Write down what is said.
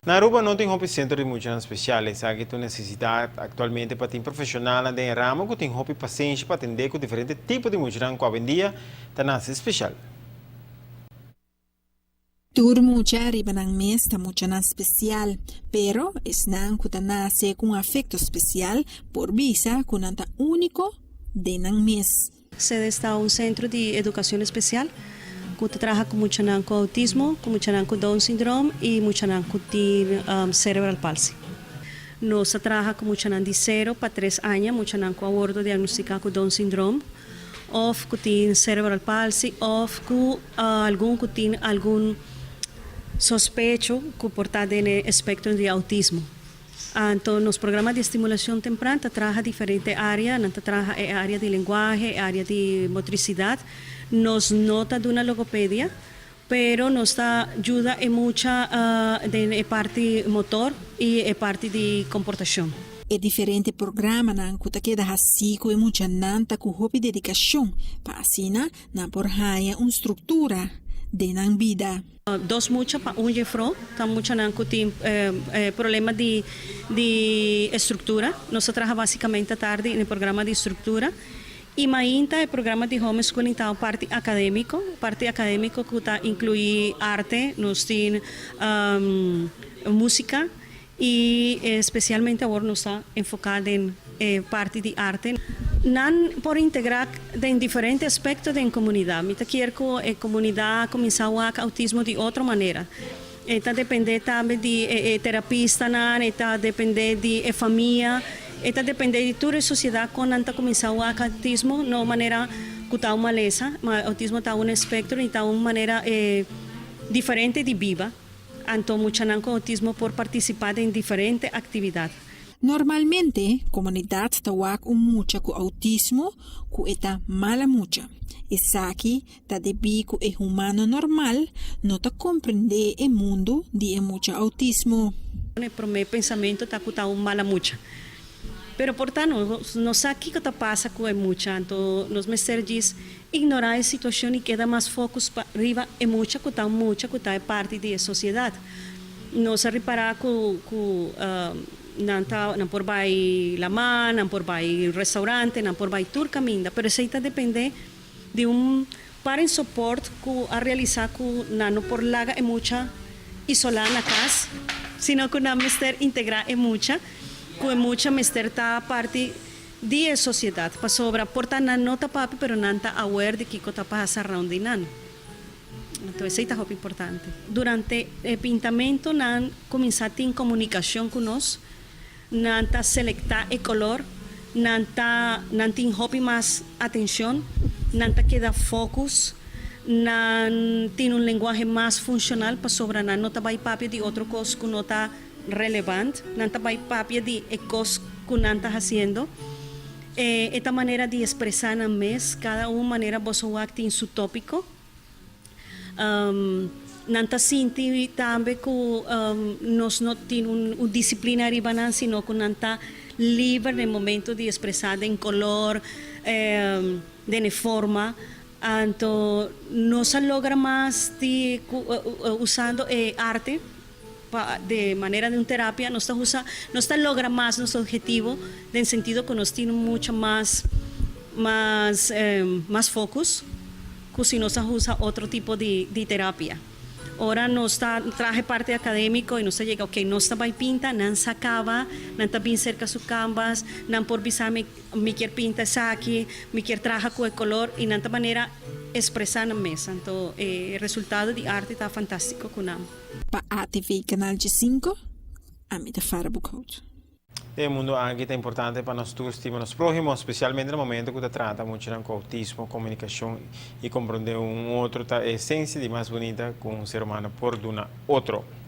Na Aruba no tin hopi centro di muchanan special. Esaki ta un necesidad actualmente pa tin profesionalnan den e ramo cu tin hopi pasenshi pa atende cu diferente tipo di muchanan cu awendia ta nace special. Tur mucha riba nan mes ta muchanan special, pero esnan cu ta nace cu un afecto special por bisa cu nan ta unico den nan mes. CEDES ta un centro di educacion especial cu ta traha cu muchanan cu autismo, cu muchanan cu Down syndrome y muchanan cu tin cerebral palsy. Nos ta traha cu muchanan di 0 pa 3 aña, muchanan cu a wordo diagnostica cu Down syndrome, of cu tin cerebral palsy, of cu algun cu tin algun sospecho cu por ta den espectro di autismo. Anto, nos programa di estimulacion tempran ta traha diferente area, nan ta traha e area di lenguahe, area di motricidad. Nos no ta duna logopedia, pero nos ta yuda e mucha den e parti motor y e parti di comportacion. E diferente programanan cu ta keda haci cu e muchanan ta cu hopi dedicacion pa asina nan por haya un structura den nan bida. Dos mucha pa un juffrouw, ta muchanan cu tin problema di structura. Nos ta traha basicamente atardi den programa di structura. Y mainta e programa di homeschooling ta parti academico cu ta inclui arte, nos tin musica y especialmente awor nos ta enfoca den parti di arte. Nan por integra den diferente aspecto di comunidad. Mi ta kier cu e comunidad cuminsa wak autismo di otro manera. Ta depende tambe di terapistanan, ta depende di famia, ta depende di tur e sociedad con nan ta cuminsa wak autismo, no manera cu ta un malesa, mas autismo ta un espectro y ta un manera diferente di biba. Anto, muchanan cu autismo por participa den diferente actividad. Normalmente, comunidad ta wak un mucha cu autismo cu e ta mala mucha. Esaki ta debi cu e humano normal no ta comprende e mundo di e mucha autismo. E prome pensamento ta cu ta un mala mucha. Pero, por tanto, no sa kico ta pasa cu e mucha, anto nos mester djis ignora e situacion y keda mas focus pa riba e mucha cu ta mucha cu ta parti di sociedad. Nos a ripara cu nan ta nan por bay lama, nan por bay restaurante, nan por bay tur caminda, pero esey ta depende di un parent support cu a realisa cu nan no por laga e mucha isola na cas, sino cu nan mester integra e mucha, cu e mucha mester ta parti di e sociedad. Pasobra por ta nan no ta papia, pero nan ta aware di kico ta pasa rond di nan. Anto, esey ta importante. Durante e pintamento, nan cuminsa tin comunicacion cu nos, nan ta selecta e color, nan tin hopi mas atencion, nan ta keda focus, nan tin un lenguahe mas funcional pasobra nan no ta bay papia di otro cos cu no ta relevante, nan ta bay papia di e cos cu nan ta haciendo. E manera di expresa nan mes, cada un manera bo sa wak tin su topico. Nan ta sinti tambe cu nos no tin un disciplina riba nan, sino cu nan ta liber na momento di expresa den color, den forma. Anto, nos a logra mas di usando arte di manera di un terapia, nos ta usa, nos ta logra mas nos obhetivo, den sentido cu nos tin mucho mas focus, cu si nos usa otro tipo di terapia. Ora nos ta traha parti academico y nos ta yega, ok, nos ta bay pinta, nan sa caba, nan ta bin cerca su canvas, nan por bisa mi, mi kier pinta esaki, mi kier traha cu e color y nan ta manera expresa na mes. Anto, e resultado di arte ta fantastico cu nan. Pa ATV Canal 5, ami ta Farah Boekhout. E mundo aki ta importante pa nos tur stima nos prohimo, especialmente na momento cu ta trata mucho cu autismo, comunicacion y comprende un otro ta esencia di mas bunita cu un ser humano por duna otro.